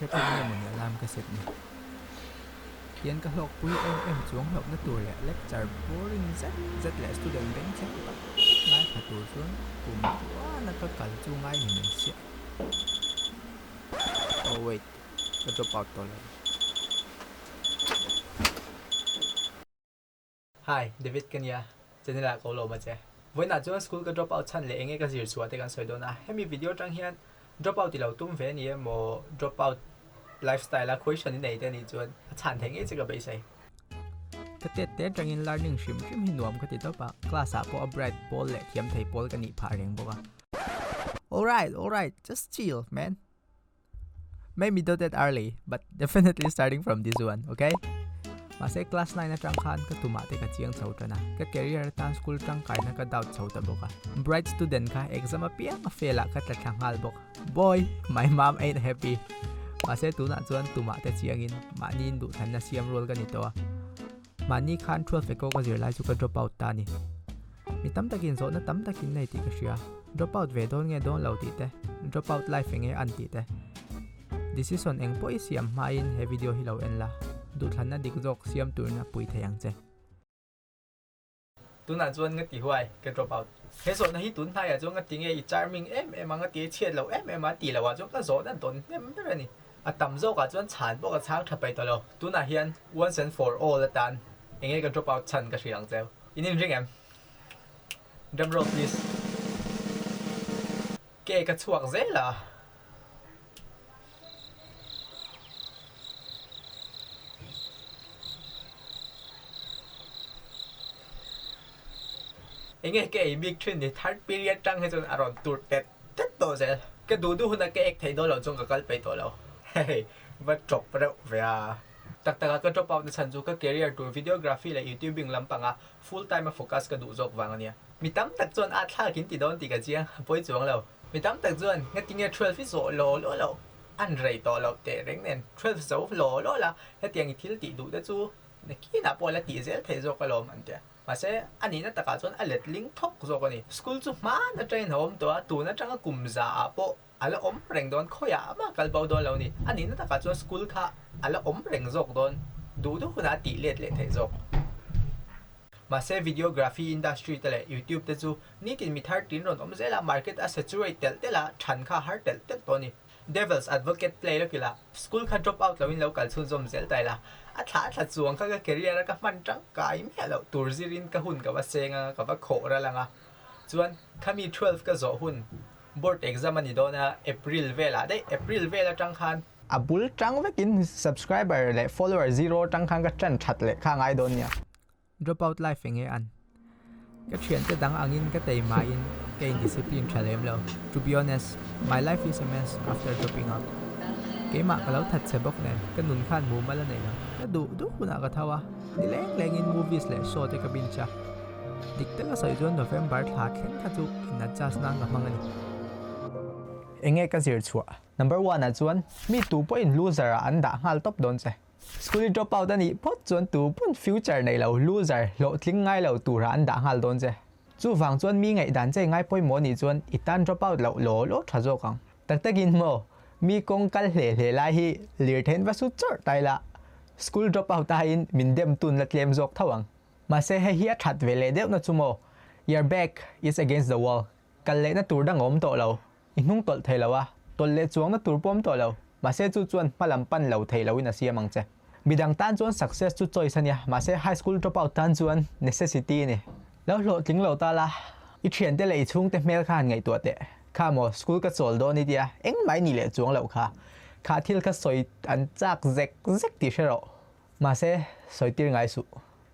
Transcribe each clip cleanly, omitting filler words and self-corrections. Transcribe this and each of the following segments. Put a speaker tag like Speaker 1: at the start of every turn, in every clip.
Speaker 1: hrep in nge mawni alarm ka set ni. Tian ka hlawkpui em em chuang hlauhna tur leh lecture boring zet zet leh student bengchheng tak tak ngaithla tur chuan kum tluana ka kal chu ngai ni mai siah. Oh wait, ka drop out tawh lo. Hi, David ka nia, channel ah ko lawm a che. Vawiinah chuan school ka drop out chhan leh enge ka zir chhuah te kan sawi dawn a, hemi video atang hian drop out i lo tum ve ni emaw drop out lifestyle a question i nei te anih chuan a chhan theih ngei che ka beisei. Ka tet te atangin learning hrim hrim hi nuam ka ti tawp a, class ah pawh a bright pawl leh thiam thei pawl ka nih phah reng bawk a. Alright, alright, just chill man. Maybe not that early, but definitely starting from this one, okay? Mahse class 9 atang khan ka tumah te ka chiang chho tan a, ka career atan school tangkaina ka doubt chho ta bawk a. Bright student kha exam apiang a fail ah ka tla thla nghal bawk. Boy, my mom ain't happy. Mahse tunah chuan tumah te chiangin mahni in duhthlanna siam rual ka ni tawh a. Mahni khan 12 eko ka zir lai chu ka drop out ta a ni. Mi tam takin zawhna tam takin nei tih ka hria. Drop out ve dawn nge dawn lo tih te, drop out life enge an tih te. Decision eng pawh i siam hmain he video hi lo en la, duhthlanna dik zawk siam turin a pui thei ang che. Tunah chuan nga ti huai, ka drop out. He zawhna hi tun hnaiah chuan nga ti nge i charming em em a, nga ti chhiat lo em em a tih loh ah chuan ka zawhna dawn hnem ber a ni. A tam zawkah chuan chhan pawh ka chhang tha peih tawh lo. Tunah hian once and for all atan enge ka drop out chhan ka hrilh ang cheu. In inring em? Drum roll please. Ke ka chhuak zel a. Enge ka ei bik thin ni third period tang hi chuan a rawn tur tet tet tawh zel. Ka duh duh hunah ka ek theih dawn lo chuan ka kal peih tawh lo. Hei va chawp reuh ve a. Tak takah ka drop out na chhan chu ka career tur videography leh youtubing lampanga Full time a focus ka duh zawk vang ania. Mi tam tak chuan a thlak in ti dawn tih ka chiang, a pawi chuang lo. Mi tam tak chuan ngatinge 12 hi zawh law law loh, an rei tawh loh teh reng nen 12 zo law law la, hetiang i thil tih duh te chu nakinah pawh la tih zel theih zawk alawm an tia. Mahse, a nihna takah chuan a letling thawk zawk a ni. School chu hman atangin a awm tawh a, tun atanga kum za ah pawh a la awm reng dawn, khawiah amah kal bo dawn lo ni. A nihna takah chuan school kha a la awm reng zawk dawn, duh duh hunah a tih let leh theih zawk. Mahse videography industry te leh YouTube te chu nitin mi thar tin rawn awm zel a, market a saturate telh telh a, than kha a har telh telh tawh a ni. Devil's advocate play lawk ila, school kha drop out loin lo kal chhunzawm zel ta ila, a thlah a thla chuang kha ka career a ka hman tangkai miah loh tur zirin ka hun ka va seng anga ka va khawh ral anga, chuan khami 12 ka zawh hun Board exam a ni dawn a, April velah daih, April vel atang khan. A bul tang vekin subscriber leh follower zero atang khan ka tan that leh kha ngai dawn nia. Drop out life enge an? Ka thiante dang angin ka tei mahin ka in discipline tha lem lo. To be honest, my life is a mess after dropping out. Keimah ka lo that che bawk nen, ka nun khan mumal a nei lo. Ka duh duh hunah ka tho a, ni leng lengin movies leh show te ka binch a. Dik taka sawi chuan November thla thleng kha chu in adjust nan ka hmang a ni. Enge ka zir chhuah? Number one ah chuan mi tu pawhin loser ah an dah nghal tawp dawn che. School i drop out a nih phawt chuan tu pawn future nei lo loser hlawhtling ngai lo turah an dah nghal dawn che. Chuvang chuan mi ngaihdan che ngai pawimawh nih chuan i tan drop out loh law law tha zawk ang. Tak takin maw, mi kawng kal hle hle lai hi lirtheiin va sut chawrh ta ila school drop out aiin min dem tun la tlem zawk tho ang. Mahse hei hi a that ve leh deuh na chu maw, your back is against the wall, kal lehna tur dang a awm tawh lo, i hnung tawlh thei lo a, tawlh leh chuangna tur pawh awm tawh lo, mahse chu chuan hma lam pan lo thei loin a siam ang che. Midang tan chuan success chu choice a nia, mahse high school drop out tan chuan necessity a ni. Lo hlawhtling lo ta la, i thiante leh i chhungte hmel kha han ngaihtuah teh, kha maw school ka chawl dawn i tia, engmah i nih leh chuang loh kha, kha thil kha sawi an chak zek zek tih hre rawh. Mahse, sawi tir ngai suh.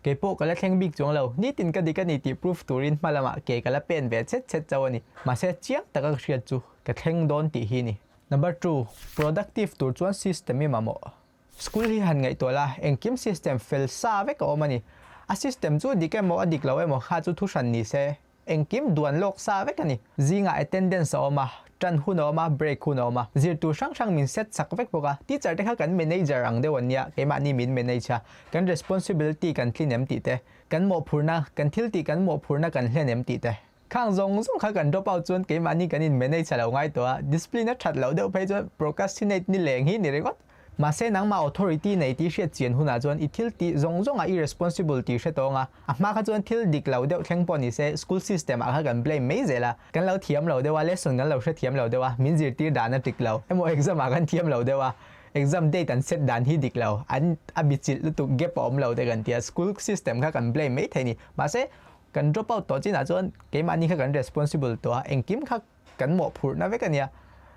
Speaker 1: Kei pawh ka la thleng bik chuang lo, nitin ka dik a ni tih proof turin hma lamah ke ka la pen ve chet chet chauh a ni. Mahse, chiang taka ka hriat chu ka thleng dawn tih hi ni. Number two, productive tur chuan system i mamawh. School hi han ngaihtuah la, engkim system fel sa vek a awm a ni. A system chu dik emaw a dik lo emaw kha chu thuhran ni se. Engkim duan lawk sa vek a ni. Zingah attendance a awm a, tan hun a awm a, break hun a awm a. Zirtur hrang hrang min set chak vek bawk a. Teacher te kha kan manager ang deuh an nia, keimahni min manage a. Kan responsibility kan tlin em tih te, kan mawhphurhna, kan thil tih kan mawhphurhna kan hlen em tih te. Khang zawng zawng kha kan drop out chuan keimahni kan in manage a lo ngai tawh a, discipline a that loh deuh phei chuan procrastinate ni leng hi ni ringawt. Mahse nangmah authority nei tih hriat chian hunah chuan i thil tih zawng zawngah i responsible tih hre tawng a, a hma kha chuan thil dik lo deuh thleng pawh ni se school system ah kha kan blame mai zel a, kan lo thiam lo deuh a, lesson kan lo hre thiam lo deuh a, min zirtir dan a dik lo emaw exam ah kan thiam lo deuh a, exam date an set dan hi dik lo, an a bichilh lutuk gap a awm lo te kan ti a, school system kha kan blame mai thei ni. Mahse kan drop out tawh chinah chuan keimahni kha kan responsible tawh a, engkim kha kan mawhphurhna vek a nia.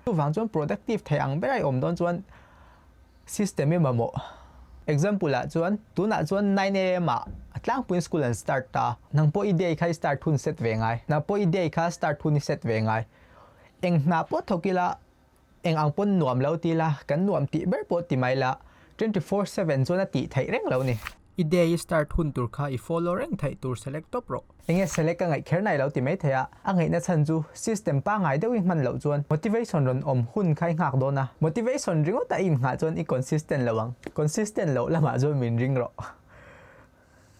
Speaker 1: Chuvang chuan productive thei ang ber a i awm dawn chuan system i mamawh. Example ah chuan tunah chuan 9am ah a tlangpuiin school an start ta, nang pawh i day kha i start hun set ve ngai, nang pawh i day kha start hun i set ve ngai. Eng hna pawh thawk ila Eng ang pawn nuam lo ti la, kan nuam tih ber pawh ti mai la, 24/7 chuan a tih theih reng lo ni. I day i start hun tur kha i follow reng theih tur select tawp rawh. Enge select ka ngaih kher nai lo ti mai thei a, a ngaihna chhan chu system pangngai deuh i hman loh chuan motivation rawn awm hun kha i nghak dawn a, motivation ringawt a i innghah chuan i consistent lo ang, consistent loh lamah chuan min ring rawh.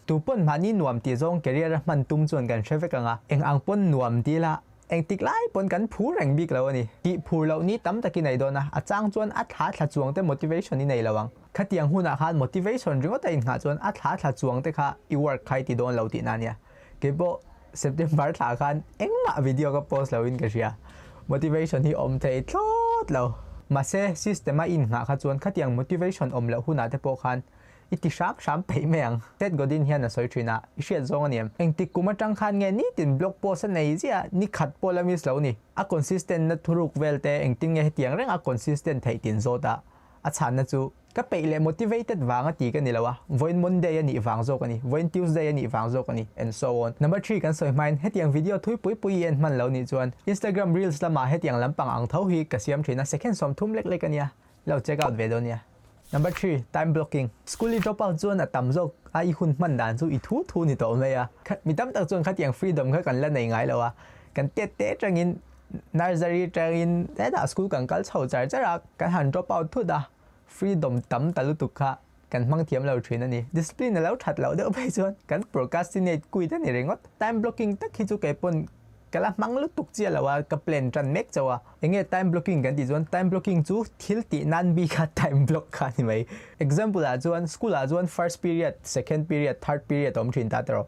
Speaker 1: Tu pawn mahni nuam tih zawng career a hman tum chuan kan hre vek ang a, eng ang pawn nuam ti ila engtik lai pawn kan phur reng bik lo a ni. Tih phur loh ni tam tak i nei dawn a, a chang chuan a thla thla chuang te motivation i nei lo ang. Khatiang hunah khan motivation ringawt a innghah chuan a thla thla chuang te kha i work kha i ti dawn lo tihna a nia. Keipawh September thla khan engmah video ka post lo in ka hria. Motivation hi awm thei thlawt lo. Mahse system a innghah kha chuan khatiang motivation awm loh hunah te pawh khan I ti hram hram peih mai ang. Seth Godin hian a sawi thin a, i hriat zawng a ni em? Engtik kum atang khan nge nitin blog post a nei ziah, ni khat pawh la miss lo ni. A consistent na thuruk vel te engtin nge hetiang reng a consistent theih tin zawt a, a chhanna chu, Ka peih leh motivated vang a ti ka ni lo a, vawiin Monday a nih vang zawk a ni, vawiin Tuesday a nih vang zawk a ni, and so on. Number three kan sawi hmain hetiang video thui pui pui i en hman lo nih chuan Instagram reels lamah hetiang lampang ang tho hi ka siam thin a, second 30 lek lek a nia. Lo check out ve dawn nia. Number three, time blocking. School i drop out chuan a tam zawk a i hun hman dan chu i thu thu ni tawh mai a. Mi tam tak chuan khatiang freedom kha kan la nei ngai lo a. Kan tet te atangin nursery atangin hetah school kan kal chho char char a, kan han drop out thut a, freedom tam ta lutuk kha kan hmang thiam lo thin a ni. Discipline a lo that loh deuh phei chuan kan procrastinate quit a ni ringawt. Time blocking tak hi chu keipawn Ka la hmang lutuk chiah lo a, ka plan tan mek chauh a. Enge time blocking kan tih chuan time blocking chu thil tih nan bik a time block kha a ni mai. Example ah chuan school ah chuan first period, second period, third period a awm thin ta tawh.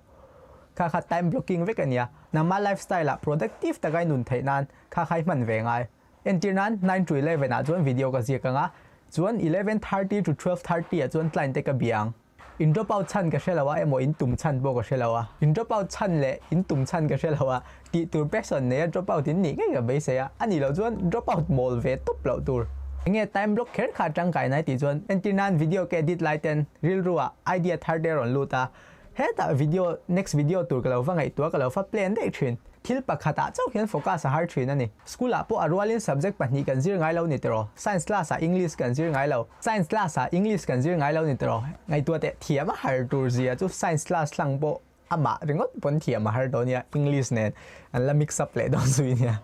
Speaker 1: Kha kha time blocking vek a nia. Nangmah lifestyle ah productive taka i nun theih nan kha kha i hman ve ngai. Entir nan 9 to 11 ah chuan video ka ziak ang a, chuan 11:30 to 12:30 ah chuan client te ka bia ang. In drop out chhan ka hre lo a emaw in tum chhan pawh ka hre lo a. In drop out chhan leh in tum chhan ka hre lo a, tih tur passion neia drop out in nih ngei ka beisei a, a nih loh chuan drop out mawl ve tawp loh tur. Enge time block kher kha tangkai nai tih chuan entir nan video ka edit lai ten rilru ah idea thar te a rawn lut a, Hetah video next video tur ka lo va ngaihtuah ka lo va plan daih thin. Thil pakhat ah chauh hian focus a har thin a ni. School ah pawh a rualin subject pahnih kan zir ngai lo ni tiraw? Science class ah English kan zir ngai lo. Science class ah English kan zir ngai lo ni tiraw? Ngaihtuah teh thiam a har tur zia chu science class hlang pawh amah ringawt pawn thiam a har dawn nia English nen an la mix up leh dawn zui nia.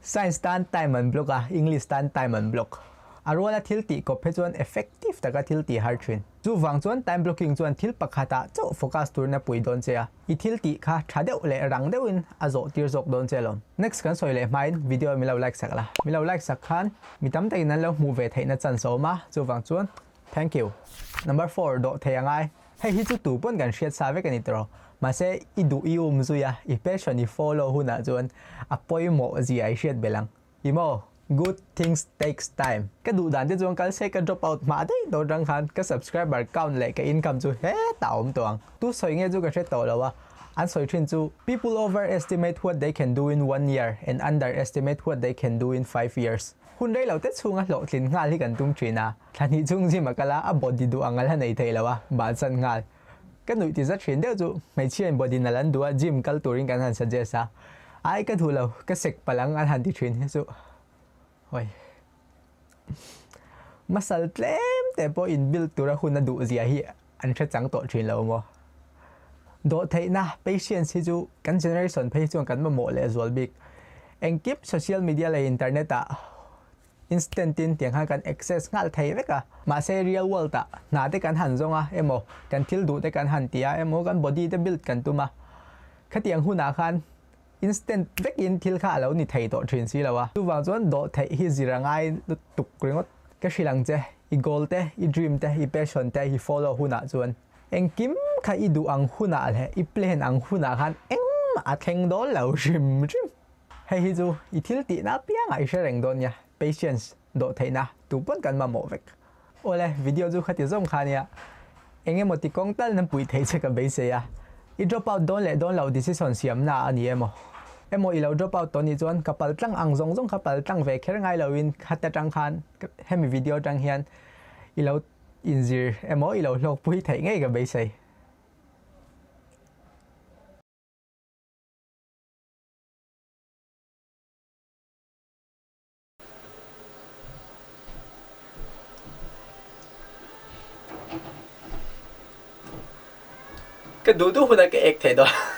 Speaker 1: Science tan time an block a, English tan time an block. A ruala thil tih kawp hi chuan effective taka thil tih har thin. Chuvang chuan time blocking chuan thil pakhatah chauh focus turin a pui dawn che a, i thil tih kha tha deuh leh rang deuhin a zawh tir zawk dawn che alawm. Next kan sawi leh hmain video min lo like sak la, min lo like sak khan mi tam takin an lo hmuh ve theihna chance a awm a, chuvang chuan thank you. Number four, dawh thei a ngai. Hei hi chu tu pawn kan hriat sa vek a ni tawh. Mahse i duh i um zui a, i passion i follow hunah chuan a pawimawh zia i hriat belh ang. I maw? Good things takes time. Ka duh dan te chuan kal se ka drop out hma daih tawh atang khan ka subscriber count leh ka income chu hetah a awm tawh ang. Tu sawi nge chu ka hre tawh lo a, an sawi thin chu People overestimate what they can do in one year and underestimate what they can do in five years. Hun rei lo te chhunga hlawhtlin nghal hi kan tum thin a, thla hnih chhung gym a kal a, a body duh ang a la nei thei lo a, bansan nghal. Ka nuih ti zat thin deuh chu hmeichhia in body nalh an duh a, gym kal turin kan han suggest a, ai ka duh lo, ka sek palh ang an han ti thin hi chu hawi. Muscle tlem te pawh in build tura hun a duh zia hi an hre chang tawh thin lo maw? Dawhtheihna, patience, hi chu kan generation phei chuan kan mamawh leh zual bik. Engkim social media leh internet ah instant in tiang khan kan access nghal thei vek a. Mahse real world ah hna te kan han zawng a emaw, kan thil duh te kan han ti a emaw, kan body te build kan tum a. Khatiang hunah khan. Instant vekin thil kha a lo ni thei tawh thin si lo a. Chuvang chuan dawh theih hi zir a ngai lutuk ringawt. Ka hrilh ang che, i goal te, i dream te, i passion te i follow hunah chuan engkim kha i duh ang hunah leh i plan ang hunah khan engmah a thleng dawn lo hrim hrim. Hei hi chu i thil tihna apiangah i hre reng dawn nia, patience, dawh theihna, tu pawn kan mamawh vek. Awle, video chu khati zawng kha nia. Eng emaw ti kawng tal nan puih theih che ka beisei a. I drop out dawn leh dawn loh decision siamna a ni emaw? Emaw i lo drop out tawh nih chuan ka pal tlang ang zawng zawng kha pal tlang ve kher ngai loin khata tang khan hemi video tang hian i lo inzir emaw i lo hlawkpui theih ngei ka beisei. Ka duh duh hunah ka ek thei dawn.